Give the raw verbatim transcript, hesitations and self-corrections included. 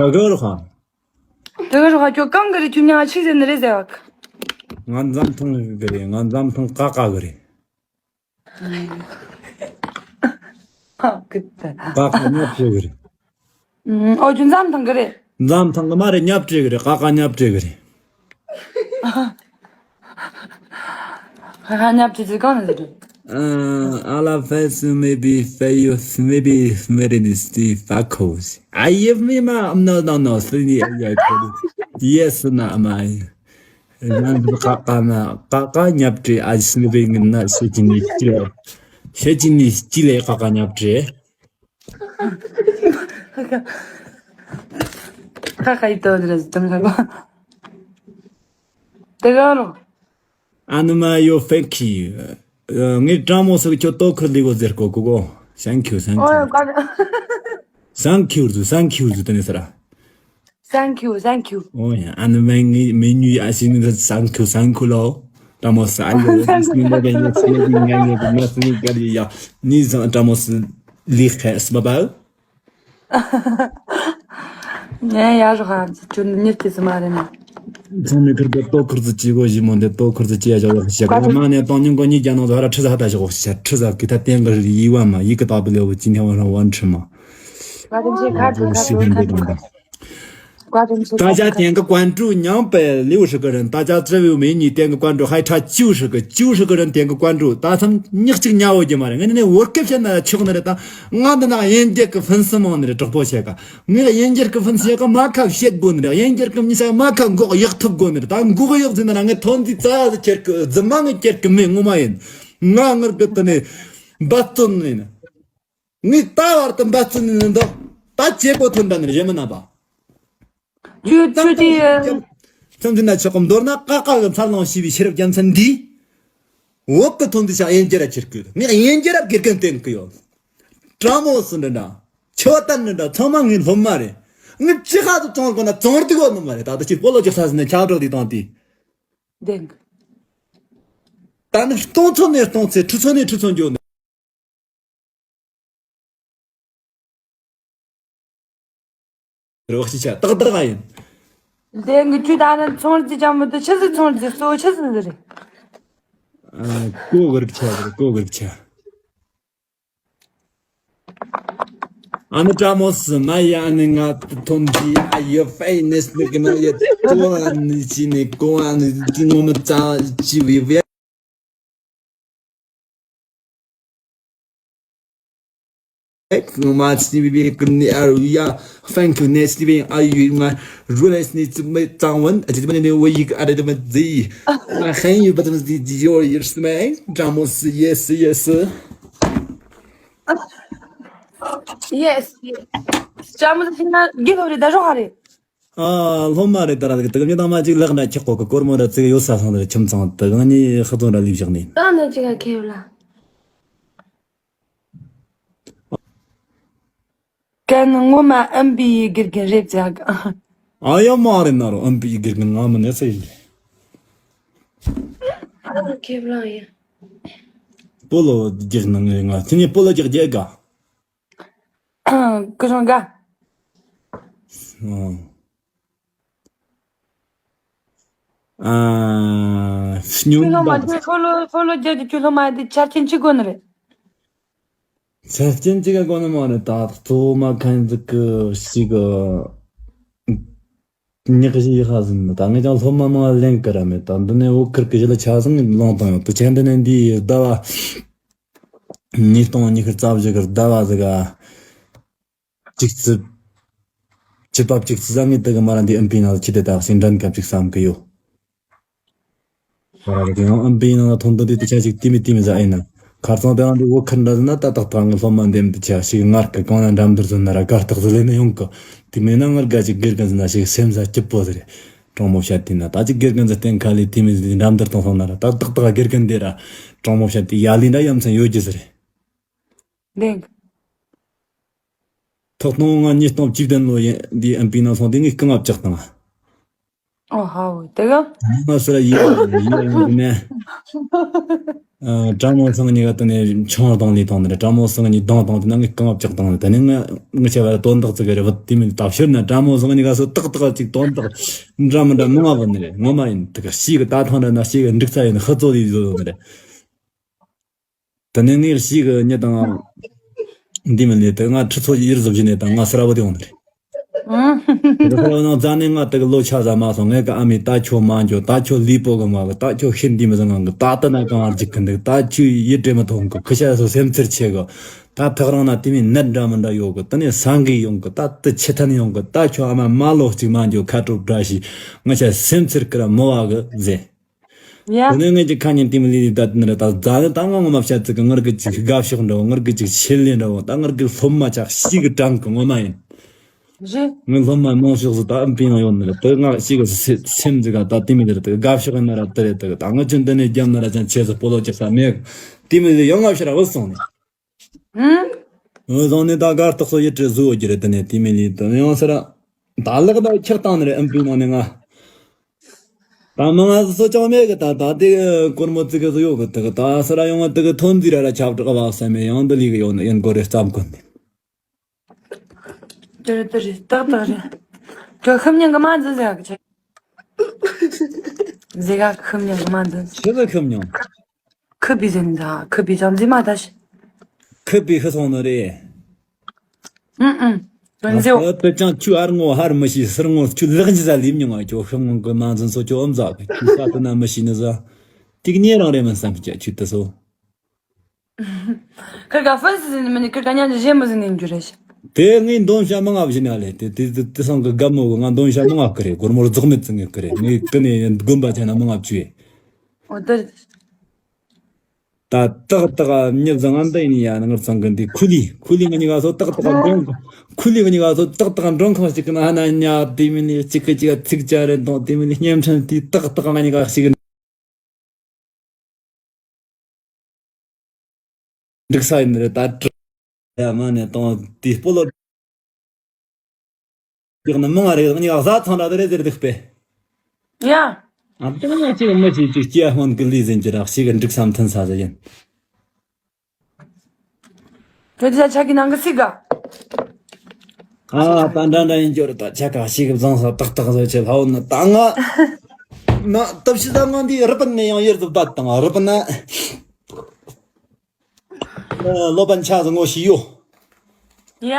ད་ག་རོ་ཧ། དེ་ག་རོ་ཧ་ཁྱོད་གང་གི་རེད། ཁྱོད་མྱང་ཆི་ཟེར་ནི་རེད་ཟེར་བ། ང་འཛམ་ཐང་གི་རེད། ང་འཛམ་ཐང་ཀ་ཀ་གི་རེད། ཧ་ཀི་ད། ཀ་ཀ་ཉབ་ཆེ་གི་རེད། ཨོ་ཁྱོད་འཛམ་ཐང་གི་རེད། འཛམ་ཐང་གི་མ་རེད། ཉབ་ཆེ་གི་རེད། ཀ་ཀ་ཉབ་ཆེ་གི་རེད། ཧ་ཧ་ཉབ་ཆེ་ཆེ་གང་ནས་ཟེར། Uh, I love fashion, maybe fail, maybe very nasty fuckles. I give me my, no, no, no, sini, yes, not my. ང་ཀ་ཀ་ན་ཀ་ཀ་ཉབ་ཆེ་ཨ་ཤི་ནི་བེ་ངན་ན་ཤེ་ཅི་ནི་ཅི་ལེ། ཤེ་ཅི་ནི་ཅི་ལེ་ཀ་ཀ་ཉབ་ཆེ། ཁ་ཁ་ཡི་ཏོ་དེ་རེད་དམ་ལྷ་གོ། དེ་ག་རོ། ཨ་ནུ་མ་ཡོ་ཕེང་ཁི། ངས་ཀྲང་མོ་སུ་ཁྱོད་ཏོ་ཁུར་ལི་གོ་ཟེར་གོ་གོ་གོ། Thank you, thank you. Thank you ཟུ། Thank you ཟུ་དེ་ནས་ཟེར། Thank you, thank you. ཨོ་ཡ། ཨ་ནུ་མ་ངའི་མེ་ཉུ་ཡ་ཤི་ནི་Thank you, thank you ལོ། ཀྲང་མོ་སུ་ཨ་ཡོ་ཤི་ནི་ག་ཡ་ཤི་ནི་ག་ཡ་ཤི་ནི་ག་ཡ་ནི་ཟ་ཀྲང་མོ་སུ་ལི་ཁེ་སི་བ་བ། ངས་ཡར་རོ་ཧ་ཅུ་ནི་ཉིར་ཏི་སི་མ་རེད་ན། ཚང་མས་ཁུར་པའི་ལྟོ་ཁུར་ཚུ་ཅི་གོ་ཞི་མོ་འདི་ལྟོ་ཁུར་ཚུ་ཅི་ཡ་ཞོག་ཡོག་ཤ་ག་མ་ནས་སྟོང་ཉིན་གོ་ཉིས་རྒྱ་ནང་ཚོ་ཧ་ར་ཁྲི་ས་ཧ་ད་ཞོག་ཤ་ཁྲི་ས་གི་ད་བསྟན་གི་ཡི་བ་མ་ཡི་གི་ད་བི་ལེ་བོ་ཅི་ཉེ་བ་རང་བ་འཁྲི་མ། བཀའ་དྲིན་ཆེ། ཁ་ཁ་ཁ་ཁ་ཁ་ཁ། བཀའ་དྲིན་ཆེ། ད་ཆ་བསྟན་གི་ཀོན་ཀྲུ་མྱང་པའི་ལེའུ་ཧྲི་གི་རིན། ད་ཆ་ཙེ་བེའུ་མེ་ཉིས་བསྟན་གི་ཀོན་ཀྲུ་ཧའི་ཁྲ་ཅིའུ་ཧྲི་གི་ཅིའུ་ཧྲི་གི་རིན་བསྟན་གི་ཀོན་ཀྲུ། ད་མཚམས་ཉག་གཅིག་ཉ་བོ་རྒྱུ་མ་རེད། ངས་ནི་ནི་བོར་སྐད་བཤད་ན་ཆོག་ནི་རེད། ད་ང་འདི་ན་དབྱིན་སྐད་གི་ཕུན་སུམ་མང་ནི་རེད། གྲོགས་པོ་བཤད་ག་ངས་དབྱིན་སྐད་གི་ཕུན་སུམ་ཡག་ག་མ་ཁ་བཤད་དགོ་ནི་རེད། དབྱིན་སྐད་གི་མི་ཤ་མ་ཁ་མགོ་གཡག་ཐུབ་དགོ་ནི་རེད། ད་མགོ་གཡག་ཟིན་ན་ངས་ཐོན་དུས་རྩ་ཟི་ཁྱེར་གི་རྫི་མ་ངས་ཁྱེར་གི་མེད། ངོ་མ་ཡིན། ང་ངར་གི་དུ་ནས་འབད་བརྩོན་ནི་ཡིན། ངས་ད་བར་དུ་འབད་བརྩོན་ནི་འདུག་ད་བྱེད་དགོ་ཐོན་ད་ནི་རེད་མི་ན་པ། ཆུ་ཆུ་དེ། ཚང་ཚིན་ན་ཆོག་གམ། མདོར་ན་ཀ་ཀ་གི་འཚར་ལོངས་བྱས་པའི་ཤེས་རབ་རྒྱལ་མཚན་འདིས། བོད་ཀྱི་ཐོན་དུས་ཤ་དབྱིན་སྐད་ར་ཁྱེར་དགོས། ངས་དབྱིན་སྐད་ར་དགེ་རྒན་བསྟེན་གི་ཡོད། ཀྲང་མོ་སུ་འདྲ་འདྲ། ཆོ་ཏན་འདྲ་འདྲ། ཚང་མ་ངའི་སློབ་མ་རེད། ངས་ཅི་ཧ་དུ་བཙོང་དགོས་ན་བཙོང་ར་འདུག་གོ་ནི་མ་རེད། ད་ལྟ་ཁྱེད་སྤོ་ལོ་རྒྱག་ས་ཟིན་ན་ཁྱབ་བསྒྲགས་དེ་བཏང་དུས། བདེན་གི། ད་ནི་སྟོང་ཚོ་ནས་སྟོང་ཚེ་ཁྲི་ཚོ་ནས་ཁྲི་ཚོ་འགྱོ་ནི། རོགས་ཤི་ཆ་ཏག་ཏག་ཡིན། དེ་ངི་ཆུ་ད་ནི་ཚོང་རྫི་ཅང་མི་འདུག་ཆི་ཟིག་ཚོང་རྫི་གཙོ་བོ་ཆི་ཟིག་ཟིག་རེད། ཨ། ཀོ་གི་རིགས་ཆ་རེད། ཀོ་གི་རིགས་ཆ། ཨ་ནི་ཀྲ་མོ་སི་མ་ཡ་ནི་ང་ཐོན་དུས་ཨ་ཡོ་ཕའི་ནེ་སི་ནི་གི་ནང་ཡོད། ཀོ་ཨ་ནི་ཅི་ནི་ཀོ་ཨ་ནི་ཅི་ངོ་མི་ཙ་ཅི་བི་བི། Thank you, Nancy. Are you my realize needs to make someone? I didn't know where you got it. I thank you, but the your your smile. Dramos, yes, yes. Yes, yes. ཅམ་ཟིན་ན་གི་ཧོ་རེ་ད་རོ་ཧ་རེ། ཨ། སློབ་མ་རེད་ད་ར། དེ་གི་མྱི་དང་མ་ཅིག་ལག་ན་ཁྱག་གོ་གི་སྒོར་མོ་ར་ཙིག་ཡོད་ས་སོང་རེད། ཁྱིམ་ཚང་དུ་གང་ཉིད་ཧ་ཙང་ར་ལུས་བཞག་ནས། ཨ་ནི་ཅིག་ག་ཁེབ་ལ། གན་ངོ་མ་ཨམ་པི་ཡི་དགེ་རྒན་རེད་ཅག་ཨ་ཡ་མ་རེད་ན་རོ། ཨམ་པི་ཡི་དགེ་རྒན་ང་མི་ནས་ས་ཡིན། ཨ་ཁེབ་ལ་ཡ། སྤོ་ལོ་རྒྱག་ནང་ངས་ང་ཁྱེད་ཉིད་སྤོ་ལོ་རྒྱག་རྒྱག་ག་ཀི་རང་ག་ཨ། ཨ། སྨྱོན་པ། ཁྱོད་སློབ་མ་དེ་ཁོ་ལོ་ཁོ་ལོ་རྒྱབ་ཀྱི་ཁྱོད་སློབ་མ་དེ་ཆ་རྐྱེན་ཅི་དགོས་ནི་རེད། ཆ་རྐྱེན་ཅི་ག་དགོས་ནི་མ་རེད། ད་གཙོ་བོ་མ་ཁན་ཟིག་གི་ཞིག་གི་ཉག་གི་ཞིག་ཡི་ཧ་ཟིན་ནི། ད་ངས་ཀྱང་སློབ་མ་མང་ལེན་གི་ར་མེད། ད་འདི་ནས་བོད་ཁུལ་གི་ཞི་ལ་ཆ་ཟིན་ལོང་བཏང་ཡོད། དུ་ཆེན་འདི་ནས་འདི་ཟླ་བ་ཉིས་སྟོང་ཉི་ཤུ་རྩ་བཞི་གི་ཟླ་བ་ཟིག་ག་བཅུ་གཅིག་བཅུ་པ་བཅུ་གཅིག་ཟ་ངེས་དེ་གི་མ་ར་འདི་ཨམ་པི་ནང་ལ་ཁྱི་དེ་དག་ཞིག་འདྲ་འགའ་ཅིག་བསམ་གི་ཡོད། ཡང་ཨམ་པི་ནང་ལ་ཐོན་དོན་དེ་དེ་ཆ་ཞིག་དེ་མི་དེ་མི་ཟ་ཨེ་ན། ཁར་སང་དེ་རང་འདི་བོད་ཁར་འདྲ་ཟ་ན་ད་ཏག་ཏག་ངི་སློབ་མ་འདེམས་དེ་ཆ་ཞིག་ངར་གི་གང་ན་འགྲམ་འདིར་ཟོན་ན་ར་དགའ་རྟགས་ཟི་ལེ་ནི་ཡོང་གི། དེ་མེད་ན་ངར་དགའ་ཅིག་དགེ་རྒན་ཟི་ན་ཞིག་སེམས་ས་སྐྱིད་པོ་ཟི་རེད། གྲོང་མོ་བཤད་དེ་ན་ད་ཅིག་དགེ་རྒན་ཟི་བསྟན་ཁ་ལི་དེ་མི་ཟི་འགྲམ་འདིར་ཐོན་སོང་ན་ར་ད་ཏག་ཏག་དགེ་རྒན་དེ་ར་གྲོང་མོ་བཤད་དེ་ཡ་ལི་འདྲ་ཡ་མཚན་ཡོད་ཀྱི་ཟི་རེད། ལེགས། ཐོག་སྟོང་ལྔ་ཉིས་སྟོང་བཅུ་བདུན་ལོ་ཡིན་འདི་ཨམ་པི་ནང་སོང་དེ་ངས་སྐུ་ངབ་ཅག་དང་། ཨོ་ཧའོ་དེ་ག་ང་སུ་ར་ཡིན་ཡིན་ཡིན་ནས། ཨ། དྲ་མོ་སང་ཉིན་ག་དེ་ནས་ཆང་བཏང་ལས་བཏང་ནི་རེད། དྲ་མོ་སང་ཉིན་གདོང་བཏང་དེ་ན་ངས་རྐང་བ་བཅག་བཏང་ནི། དེ་ནས་ང་ངི་ཆ་བ་དོན་དག་ཙི་གི་རེད་བུད་དེ་མིན་ད་ཕྱིར་ན་དྲ་མོ་སང་ཉིན་ག་སོ་ཏག་ཏག་ཅིག་དོན་དག་འདྲ་མི་འདྲ་མང་ང་བུད་ནི་རེད། ངོ་མ་ཡིན་དེ་ག་ཤི་གི་ད་ཐང་འདྲ་ན་ཤི་གི་འགྲིག་ས་ཡིན་ཧི་ཚོ་ལི་བཟོ་ཡོད་ནི་རེད། དེ་ནས་ངས་ཤི་གི་མྱི་དང་འདི་མི་ལས་དེ་ང་ཁྲི་ཚོ་ཡིར་བཟོ་བཞིན་ནས་དང་ང་སི་ར་བུད་ཡོང་ནི་རེད། ཨང་། དེ་ཚོ་ནང་རྫ་ནས་ང་དེ་གི་ལོ་ཆ་ཟ་མ་སོང་། ངས་གི་ཨ་མས་ད་ཁྱོད་མ་འགྱོ། ད་ཁྱོད་ལུས་པོ་གི་མ་གི། ད་ཁྱོད་ཤི་འདི་མི་ཟ་ང་གི། ད་ལྟ་ན་གང་བར་འཇིག་གི་འདུག། ད་ཁྱོད་ཡིད་བྲེལ་མི་ཐོང་གི། ཁུ་ཤ་སོ་སེམས་ཚེར་ཆེ་གི། ད་ཐག་རིང་ན་དེ་མིན་ནད་འདྲ་མི་འདྲ་ཡོད་གི། དེ་ནས་ས་འགུལ་ཡོང་གི། ད་དེ་ཆི་ཐན་ཡོང་གི། ད་ཁྱོད་ཨ་མ་མ་ལོ་གཅིག་མ་འགྱོ། ཁ་དྲོ་བཀྲ་ཤིས། ང་ཆ་སེམས་ཚེར་ཀི་ར་མོ་བ་གི་ཟེ། ཡ། དེ་ནས་ངས་ཀྱི་ཁ་ཉིན་དེ་མི་ལི་ལི་ད་དེ་ནི་རེད། ད་རྫ་ནི་ད་ང་ངོ་མ་བཤད་ཚིག་གི་ངར་གི་ཅིག་དགའ་ཕྱོགས་འདྲ་བོ། ངར་གི་ཅིག་ཆེད་ལས་འདྲ་བོ། ད་ངར་གི་སློབ་མ་ཆགས་ཤིག་གི་གྲངས་གི་ངོ་མ་ཡིན། རེད། ངའི་སློབ་མ་མང་ཤོས་སུ་ད་ཨམ་པི་ཡང་ཡོད་ནི་རེད། དེ་ང་ཤི་གི་སེ་སེམས་ཟིག་ག་ད་དེ་མི་ལི་རེད། དེ་དགའ་ཕྱོགས་ཡིན་ན་ར་དེ་རེད། དེ་ད་ང་ཆུན་དེ་ནས་རྒྱབ་ན་ར་ཅང་ཆེ་སུ་སྤོ་ལོ་ཅིག་ས་མེད། དེ་མི་ལི་ཡང་ང་ཕྱིར་ར་བུད་སོང་ནས། ཧུམ། འོ་བཟང་ནས་ད་གར་སྟག་སོ་ཡི་བྲེ་བཟོ་རྒྱུ་རེད། དེ་ནས་དེ་མི་ལི་དེ་ཡང་སེ་ར་ད་ལག་ད་ཁྱེར་བཏང་ནི་རེད། ཨམ་པི་ནང་ནས་ང་། ད་མང་ང་སོ་ཅང་མེད་གི། ད་ད་དེ་སྒོར་མོ་ཙི་གི་བཟོ་ཡོད་གི། དེ་གི་ད་སེ་ར་ཡོང་ང་དེ་གི་ཐོན་རྫས་ར་ར་ཆབ་བྲག་བ་སེ་མེད་ཡང་འདི་ལི་གི་ཡོད་ནི་ཡིན་གོ་རེ་བརྩམ་གོ་ནི། དེ་རེད་དེ་རེད་ཏག་ཏག་རེད། ཁྱོད་ཤི་མྱང་གི་མ་འཛིན་ཟེར་གི་ཆེ། ཟེར་ག་ཤི་མྱང་གི་མ་འཛིན། ཆི་ཟིག་ཤི་མྱང་། ཁི་པི་ཟིན་ད་ཁི་པི་ཅང་འཛིན་མ་ད་ཤི། ཁི་པི་ཤི་སོང་ནི་རེད། ཨུ་ཨུ། དོན་ཟེར། ཨ་དེ་ཅང་ཁྱོད་ཨར་ངོ་ཧར་མི་ཤེས་སིར་ངོ་ཁྱོད་ལག་འཇི་ཟ་ལིབ་མྱོང་ང་། ཁྱོད་ཤི་མྱང་གི་མ་འཛིན་སོ་ཁྱོད་ཨོམ་ཟ་གི། ཁྱོད་ས་དེ་ན་མི་ཤེས་ནི་ཟ། ཏིག་ཉེ་རང་རེད་མིན་བསམ་གི་ཁྱོད་དེ་སོ། ཁིར་ག་ཧྥན་སི་ཟིན་མིན་ཁིར་ག་ཉན་གཞན་མི་ཟིན་ནས་འགྱུར་རེ་ཤི། དེ་ངས་འདོན་བྱ་མང་ང་བཞིན་ཡ་ལེ། དེ་དེ་དེ་དེ་སང་གི་རྒན་མོ་གི་ང་འདོན་བྱ་མང་ང་ཀི་རེད། སྒོར་མོར་རྫོགས་མེད་ཙི་ངེ་ཀི་རེད། ངས་ཀི་ནས་དགོན་པ་ཆེ་ན་མང་ང་བཅུ་ཡེ། འོ་དེ། ད་ཏག་ཏག་མྱི་བཟང་ང་འདི་ཡིན་ཡ་ནི་ངར་ཚང་གི་འདི་ཁུ་ལི་ཁུ་ལི་ང་གཉིས་ཀ་སོ་ཏག་ཏག་མགྲོན་ཁུ་ལི་ང་གཉིས་ཀ་སོ་ཏག་ཏག་མགྲོན་ཁང་ཞིག་གི་ན་ཧ་ན་ཉ་དེ་མིན་ནི་གཅིག་གི་གཅིག་ག་ཚིག་ཅ་རེ་དང་དེ་མིན་ནི་བརྙན་འཕྲིན་དེ་ཏག་ཏག་ང་གཉིས་ཀ་ཞིག་གི་འགྲིག་ས་ཡིན་རེད། ད་དྲི་ཡ་མ་ནས་གཏོང་དེ་སྤོ་ལོ་རྒྱག་ན་མང་ང་རེད། ངས་བཟའ་ཚང་ར་དེ་རེད་ཟེར་འདུག་པས། ཡ། ཨ་ཏི་ང་ཅིག་མི་ཅིག་ཅིག་སྐྱེ་སྔོན་གི་ལུས་ཟིན་གྱི་རག་ཞིག་གི་འགྲིག་བསམ་ཐུན་ས་ཟེར་ཡིན། ཁྱོད་ཅག་ཆ་གི་ནང་གི་སྲིད་ག་ཨ་ད་འདྲ་འདྲ་ཡིན་རྒྱུ་རེད། ད་ཆ་ག་ཞིག་གི་བཟང་ས་ཏག་ཏག་བཟོ་ཆེད་ལྷའོ་ན་ད་ང་ན་སྟབས་ཤི་ད་ང་འདི་རི་པིན་ནས་ཡང་ཡེར་དུ་བཏང་རི་པིན་ན། ལོ་པན་ཆ་ཟིག་ངོ་ཤི་ཡོ། ཡ།